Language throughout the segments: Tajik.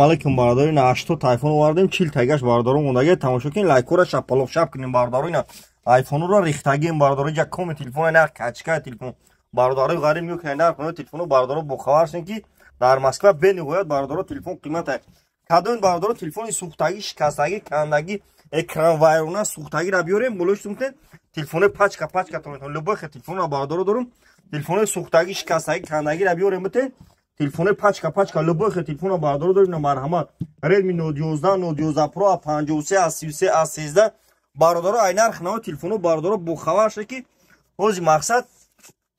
Алейкум, бародаро. Ина 80 айфон овардем, 40 тагаш, бародаро, мондаги. Тамошо кунед, лайкора шапалоқ шап кунем, бародаро. Ина айфонро рехтагием, бародаро. Иҷа коми телефон, нарх качка телефон, бародарои ғариб, мекунед нарх телефоно. Бародаро, бохабар шен, ки дар Москва бениҳоят, бародаро, телефон қимата. Кадом, бародаро, телефони сӯхтагӣ, шикастагӣ, кандагӣ, экран вайрона, сӯхтагиро биёрем, болош мутен телефони пачка пачка тон. Любой телефонро, бародаро, дорум. Телефони сӯхтагӣ, шикастагӣ, кандагиро биёрем, битен телефони пачка пачка, любой телефонро, бародаро, дорем. Марҳамат, Redmi Note 11, Note 11 Pro, A53, A33, A13, бародаро. Ай нарх наво телефоно, бародаро, бохабар ша, ки ҳози мақсад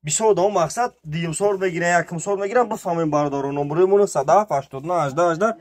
бисёр одамо мақсад дуюмсор мегиран, якумсор мегиран. Бифаҳмем, бародаро, номерои мо 107 89 18 18.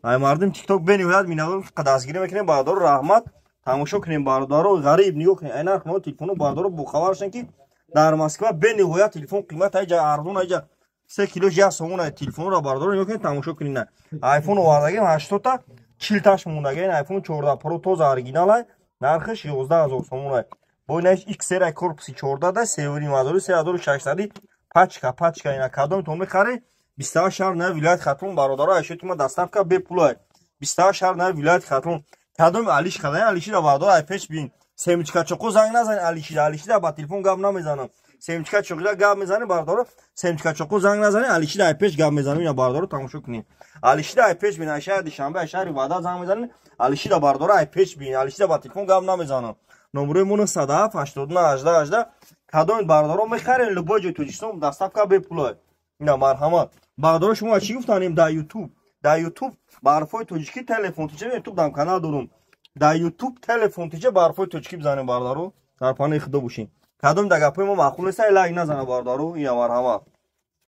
Ай мардум Тикток бениҳоят миннатдор, дастгирӣ мекунем, бародаро, раҳмат. Тамошо кунем, бародаро ғариб, нигоҳ кунем ай нарх наво телефоно. Бародаро, бохабар шан, ки дар Москва бениҳоят телефон қимат. Айҷа арзон, айҷа 3 килош 1 сомон. Ай телефонро, бародаро, нигоҳ кунем, тамошо кунем. Айфон овардагим, 80-та, 40-таш мондагин. Айфон 14 Про, тоза оригиналай, нархаш 11 000 сомон. Бо инаш XR, корпуси 14 да, 3,5 ҳазори, 3600, пачка пачка. Ина кадомтон мехарӣ, 28 шаҳр на вилояти Хатлон, бародаро, айшотима доставка бепулай. 28 шаҳр на вилояти Хатлон. Кадоми алиш хадан, алишида, бародаро, ай пеш бин. Семечка чоқо занг назан алишида, алишида ба телефон гап намезанам. Семечка чоқида гап мезанем, бародаро, семечка чоқо занг назанем, алишида ай пеш гап мезанем. Ина, бародаро, тамошо кунем, алишида ай пеш бин. Ай шаҳри Душанбе, ай шаҳри Ваҳдат занг мезанем, алишида, бародаро, ай пеш бин, алишида ба телефон гап намезанам. Номерои мо 907 89 18 18. Кадоми, бародаро, мехарем, любой ҷои Тоҷикистон доставка бепулай. Ина марҳамат, бародаро. Шумо чӣ гуфтанем? Дар Ютуб, дар Ютуб барфои тоҷикӣ телефон тиҷа, Ютуб дам канал дорум, дар Ютуб телефон тиҷа барфои тоҷикӣ бизанем. Бародаро, дар панои Худо бошем. Кадом дар гапҳои мо маъқул нест, лайк назана, бародаро. Ина марҳамат.